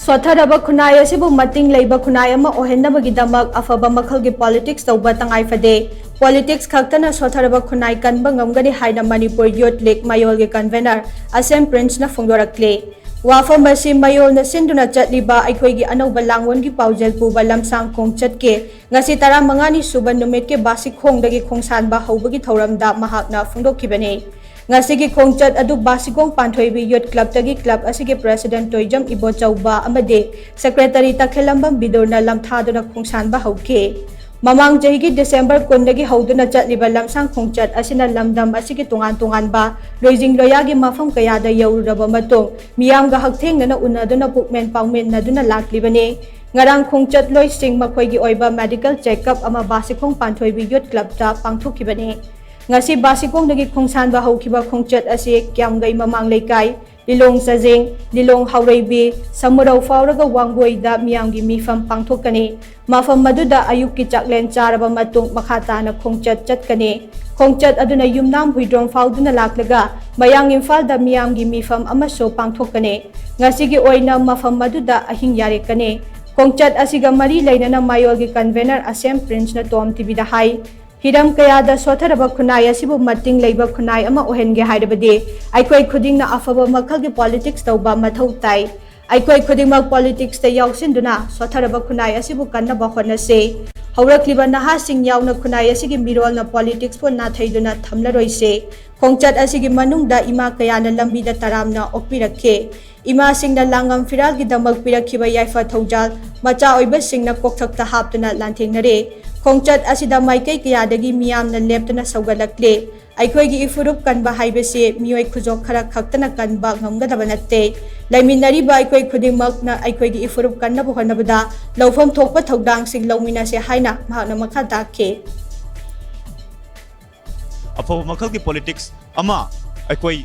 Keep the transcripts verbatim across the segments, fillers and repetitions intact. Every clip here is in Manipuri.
ꯁꯣꯠꯊꯔꯕ ꯈꯨꯟꯅꯥꯏ ꯑꯁꯤꯕꯨ ꯃꯇꯤꯡ ꯂꯩꯕ ꯈꯨꯟꯅꯥꯏ ꯑꯃ ꯑꯣꯏꯍꯟꯅꯕꯒꯤꯗꯃꯛ ꯑꯐꯕ ꯃꯈꯜꯒꯤ ꯄꯣꯂꯤꯇꯤꯛꯁ ꯇꯧꯕ ꯇꯉꯥꯏ ꯐꯗꯦ꯫ ꯄꯣꯂꯤꯇꯤꯛꯁ ꯈꯛꯇꯅ ꯁꯣꯠꯊꯔꯕ ꯈꯨꯟꯅꯥꯏ ꯀꯟꯕ ꯉꯝꯒꯅꯤ ꯍꯥꯏꯅ ꯃꯅꯤꯄꯨꯔ ꯌꯨꯠ ꯂꯤꯒ ꯃꯌꯣꯜꯒꯤ ꯀꯟꯚꯦꯅꯔ ꯑꯁꯦꯝ ꯄ꯭ꯔꯤꯟꯁꯅ ꯐꯣꯡꯗꯣꯔꯛꯂꯤ꯫ ꯋꯥꯐꯝ ꯑꯁꯤ ꯃꯌꯣꯜꯅ ꯁꯤꯟꯗꯨꯅ ꯆꯠꯂꯤꯕ ꯑꯩꯈꯣꯏꯒꯤ ꯑꯅꯧꯕ ꯂꯥꯡꯑꯣꯟꯒꯤ ꯄꯥꯎꯖꯦꯜ ꯄꯨꯕ ꯂꯝꯁꯥꯡ ꯈꯣꯡꯆꯠꯀꯤ ꯉꯁꯤ ꯇꯔꯥꯃꯉꯥꯅꯤ ꯁꯨꯕ ꯅꯨꯃꯤꯠꯀꯤ ꯕꯥꯁꯤꯈꯣꯡꯗꯒꯤ ꯈꯣꯡꯁꯥꯟꯕ ꯍꯧꯕꯒꯤ ꯊꯧꯔꯝꯗ ꯃꯍꯥꯛꯅ ꯐꯣꯡꯗꯣꯛꯈꯤꯕꯅꯤ꯫ ꯉꯁꯤꯒꯤ ꯈꯣꯡꯆꯠ ꯑꯗꯨ ꯕꯥꯁꯤꯈꯣꯡ ꯄꯥꯟꯊꯣꯏꯕꯤ ꯌꯨꯠ ꯀ꯭ꯂꯕꯇꯒꯤ ꯀ꯭ꯂꯕ ꯑꯁꯤꯒꯤ ꯄ꯭ꯔꯦꯁꯤꯗꯦꯟꯠ ꯇꯣꯏꯖꯝ ꯏꯕꯣꯆꯧꯕ ꯑꯃꯗꯤ ꯁꯦꯀ꯭ꯔꯦꯇꯔꯤ ꯇꯈꯦꯜꯂꯝꯕꯝ ꯕꯤꯗꯨꯔꯅ ꯂꯝꯊꯥꯗꯨꯅ ꯈꯣꯡꯁꯥꯟꯕ ꯍꯧꯈꯤ꯫ ꯃꯃꯥꯡ ꯆꯍꯤꯒꯤ ꯗꯤꯁꯦꯝꯕꯔ ꯀꯨꯟꯗꯒꯤ ꯍꯧꯗꯨꯅ ꯆꯠꯂꯤꯕ ꯂꯝꯁꯥꯡ ꯈꯣꯡꯆꯠ ꯑꯁꯤꯅ ꯂꯝꯗꯝ ꯑꯁꯤꯒꯤ ꯇꯣꯉꯥꯟ ꯇꯣꯉꯥꯟꯕ ꯂꯣꯏꯖꯤꯡ ꯂꯣꯌꯥꯒꯤ ꯃꯐꯝ ꯀꯌꯥꯗ ꯌꯧꯔꯨꯔꯕ ꯃꯇꯨꯡ ꯃꯤꯌꯥꯝꯒ ꯍꯛꯊꯦꯡꯅꯅ ꯎꯅꯗꯨꯅ ꯄꯨꯛꯃꯦꯟ ꯄꯥꯎꯃꯤꯟꯅꯗꯨꯅ ꯂꯥꯛꯂꯤꯕꯅꯤ꯫ ꯉꯔꯥꯡ ꯈꯣꯡꯆꯠꯂꯣꯏꯁꯤꯡ ꯃꯈꯣꯏꯒꯤ ꯑꯣꯏꯕ ꯃꯦꯗꯤꯀꯦꯜ ꯆꯦꯛꯑꯞ ꯑꯃ ꯕꯥꯁꯤꯈꯣꯡ ꯄꯥꯟꯊꯣꯏꯕꯤ ꯌꯨꯠ ꯀ꯭ꯂꯕꯇ ꯄꯥꯡꯊꯣꯛꯈꯤꯕꯅꯤ꯫ ꯉꯁꯤ ꯕꯥꯁꯤꯈꯣꯡꯗꯒꯤ ꯈꯣꯡꯁꯥꯟꯕ ꯍꯧꯈꯤꯕ ꯈꯣꯡꯆꯠ ꯑꯁꯤ ꯀ꯭ꯌꯥꯝꯒꯩ ꯃꯃꯥꯡ ꯂꯩꯀꯥꯏ, ꯂꯤꯂꯣꯡ ꯆꯥꯖꯤꯡ, ꯂꯤꯂꯣꯡ ꯍꯥꯎꯔꯩꯕꯤ, ꯁꯃꯨꯔꯧ ꯐꯥꯎꯔꯒ ꯋꯥꯡꯒꯣꯏꯗ ꯃꯤꯌꯥꯝꯒꯤ ꯃꯤꯐꯝ ꯄꯥꯡꯊꯣꯛꯀꯅꯤ꯫ ꯃꯐꯝ ꯑꯗꯨꯗ ꯑꯌꯨꯛꯀꯤ ꯆꯥꯛꯂꯦꯟ ꯆꯥꯔꯕ ꯃꯇꯨꯡ ꯃꯈꯥ ꯇꯥꯅ ꯈꯣꯡꯆꯠ ꯆꯠꯀꯅꯤ꯫ ꯈꯣꯡꯆꯠ ꯑꯗꯨꯅ ꯌꯨꯝꯅꯥꯝ ꯍꯨꯏꯗ꯭ꯔꯣꯝ ꯐꯥꯎꯗꯨꯅ ꯂꯥꯛꯂꯒ ꯃꯌꯥꯡ ꯏꯝꯐꯥꯜꯗ ꯃꯤꯌꯥꯝꯒꯤ ꯃꯤꯐꯝ ꯑꯃꯁꯨ ꯄꯥꯡꯊꯣꯛꯀꯅꯤ꯫ ꯉꯁꯤꯒꯤ ꯑꯣꯏꯅ ꯃꯐꯝ ꯑꯗꯨꯗ ꯑꯍꯤꯡ ꯌꯥꯔꯦꯛꯀꯅꯤ꯫ ꯈꯣꯡꯆꯠ ꯑꯁꯤꯒ ꯃꯔꯤ ꯂꯩꯅꯅ ꯃꯌꯣꯜꯒꯤ ꯀꯟꯚꯦꯅꯔ ꯑꯁꯦꯝ ꯄ꯭ꯔꯤꯟꯁꯅ ꯇꯣꯝ ꯇꯤꯚꯤꯗ ꯍꯥꯏ, ꯍꯤꯔꯝ ꯀꯌꯥꯗ ꯁꯣꯠꯊꯔꯕ ꯈꯨꯟꯅꯥꯏ ꯑꯁꯤꯕꯨ ꯃꯇꯤꯡ ꯂꯩꯕ ꯈꯨꯟꯅꯥꯏ ꯑꯃ ꯑꯣꯏꯍꯟꯒꯦ ꯍꯥꯏꯔꯕꯗꯤ ꯑꯩꯈꯣꯏ ꯈꯨꯗꯤꯡꯅ ꯑꯐꯕ ꯃꯈꯜꯒꯤ ꯄꯣꯂꯤꯇꯤꯛꯁ ꯇꯧꯕ ꯃꯊꯧ ꯇꯥꯏ꯫ ꯑꯩꯈꯣꯏ ꯈꯨꯗꯤꯡꯃꯛ ꯄꯣꯂꯤꯇꯤꯛꯁꯇ ꯌꯥꯎꯁꯤꯟꯗꯨꯅ ꯁꯣꯠꯊꯔꯕ ꯈꯨꯟꯅꯥꯏ ꯑꯁꯤꯕꯨ ꯀꯟꯅꯕ ꯍꯣꯠꯅꯁꯦ꯫ ꯍꯧꯔꯛꯂꯤꯕ ꯅꯍꯥꯁꯤꯡ ꯌꯥꯎꯅ ꯈꯨꯟꯅꯥꯏ ꯑꯁꯤꯒꯤ ꯃꯤꯔꯣꯜꯅ ꯄꯣꯂꯤꯇꯤꯛꯁꯄꯨ ꯅꯥꯊꯩꯗꯨꯅ ꯊꯝꯂꯔꯣꯏꯁꯦ꯫ ꯈꯣꯡꯆꯠ ꯑꯁꯤꯒꯤ ꯃꯅꯨꯡꯗ ꯏꯃꯥ ꯀꯌꯥꯅ ꯂꯝꯕꯤꯗ ꯇꯔꯥꯝꯅ ꯑꯣꯛꯄꯤꯔꯛꯈꯤ꯫ ꯏꯃꯥꯁꯤꯡꯅ ꯂꯥꯡꯉꯝ ꯐꯤꯔꯥꯜꯒꯤꯗꯃꯛ ꯄꯤꯔꯛꯈꯤꯕ ꯌꯥꯏꯐ ꯊꯧꯖꯥꯜ ꯃꯆꯥ ꯑꯣꯏꯕꯁꯤꯡꯅ ꯀꯣꯛꯊꯛꯇ ꯍꯥꯞꯇꯨꯅ ꯂꯥꯟꯊꯦꯡꯅꯔꯦ꯫ ꯈꯣꯡꯆꯠ ꯑꯁꯤꯗ ꯃꯥꯏꯀꯩ ꯀꯌꯥꯗꯒꯤ ꯃꯤꯌꯥꯝꯅ ꯂꯦꯞꯇꯅ ꯁꯧꯒꯠꯂꯛꯂꯦ꯫ ꯑꯩꯈꯣꯏꯒꯤ ꯏꯐꯨꯔꯨꯞ ꯀꯟꯕ ꯍꯥꯏꯕꯁꯤ ꯃꯤꯑꯣꯏ ꯈꯨꯖꯣꯛ ꯈꯔ ꯈꯛꯇꯅ ꯀꯟꯕ ꯉꯝꯒꯗꯕ ꯅꯠꯇꯦ꯫ ꯂꯩꯃꯤꯟꯅꯔꯤꯕ ꯑꯩꯈꯣꯏ ꯈꯨꯗꯤꯡꯃꯛꯅ ꯑꯩꯈꯣꯏꯒꯤ ꯏꯐꯨꯔꯨꯞ ꯀꯟꯅꯕ ꯍꯣꯠꯅꯕꯗ ꯂꯧꯐꯝ ꯊꯣꯛꯄ ꯊꯧꯗꯥꯡꯁꯤꯡ ꯂꯧꯃꯤꯟꯅꯁꯦ ꯍꯥꯏꯅ ꯃꯍꯥꯛꯅ ꯃꯈꯥ ꯇꯥꯛꯈꯤ꯫ ꯑꯐꯕ ꯃꯈꯜꯒꯤ ꯄꯣꯂꯤꯇꯤꯛꯁ ꯑꯃ ꯑꯩꯈꯣꯏ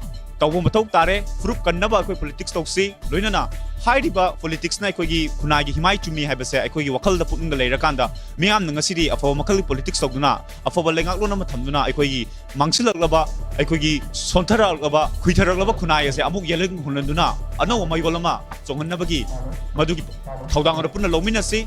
ꯇꯧꯕ ꯃꯊꯧ ꯇꯥꯔꯦ꯫ ꯐꯨꯔꯨꯞ ꯀꯟꯅꯕ ꯑꯩꯈꯣꯏ ꯄꯣꯂꯤꯇꯤꯛꯁ ꯇꯧꯁꯤ꯫ ꯂꯣꯏꯅꯅ ꯍꯥꯏꯔꯤꯕ ꯄꯣꯂꯤꯇꯤꯛꯁꯅ ꯑꯩꯈꯣꯏꯒꯤ ꯈꯨꯟꯅꯥꯏꯒꯤ ꯍꯤꯃꯥꯏ ꯆꯨꯝꯃꯤ ꯍꯥꯏꯕꯁꯦ ꯑꯩꯈꯣꯏꯒꯤ ꯋꯥꯈꯜꯗ ꯄꯨꯛꯅꯤꯡꯗ ꯂꯩꯔꯀꯥꯟꯗ, ꯃꯤꯌꯥꯝꯅ ꯉꯁꯤꯗꯤ ꯑꯐꯕ ꯃꯈꯜꯒꯤ ꯄꯣꯂꯤꯇꯤꯛꯁ ꯇꯧꯗꯨꯅ, ꯑꯐꯕ ꯂꯩꯉꯥꯛꯂꯣꯟ ꯑꯃ ꯊꯝꯗꯨꯅ, ꯑꯩꯈꯣꯏꯒꯤ ꯃꯥꯡꯁꯤꯜꯂꯛꯂꯕ, ꯑꯩꯈꯣꯏꯒꯤ ꯁꯣꯟꯊꯔꯛꯂꯕ, ꯈꯨꯏꯊꯔꯛꯂꯕ ꯈꯨꯟꯅꯥꯏ ꯑꯁꯦ ꯑꯃꯨꯛ ꯌꯦꯜꯍꯟ ꯍꯨꯟꯍꯟꯗꯨꯅ ꯑꯅꯧꯕ ꯃꯌꯣꯜ ꯑꯃ ꯆꯣꯡꯍꯟꯅꯕꯒꯤ ꯃꯗꯨꯒꯤ ꯊꯧꯗꯥꯡ ꯑꯗꯨ ꯄꯨꯟꯅ ꯂꯧꯃꯤꯟꯅꯁꯤ꯫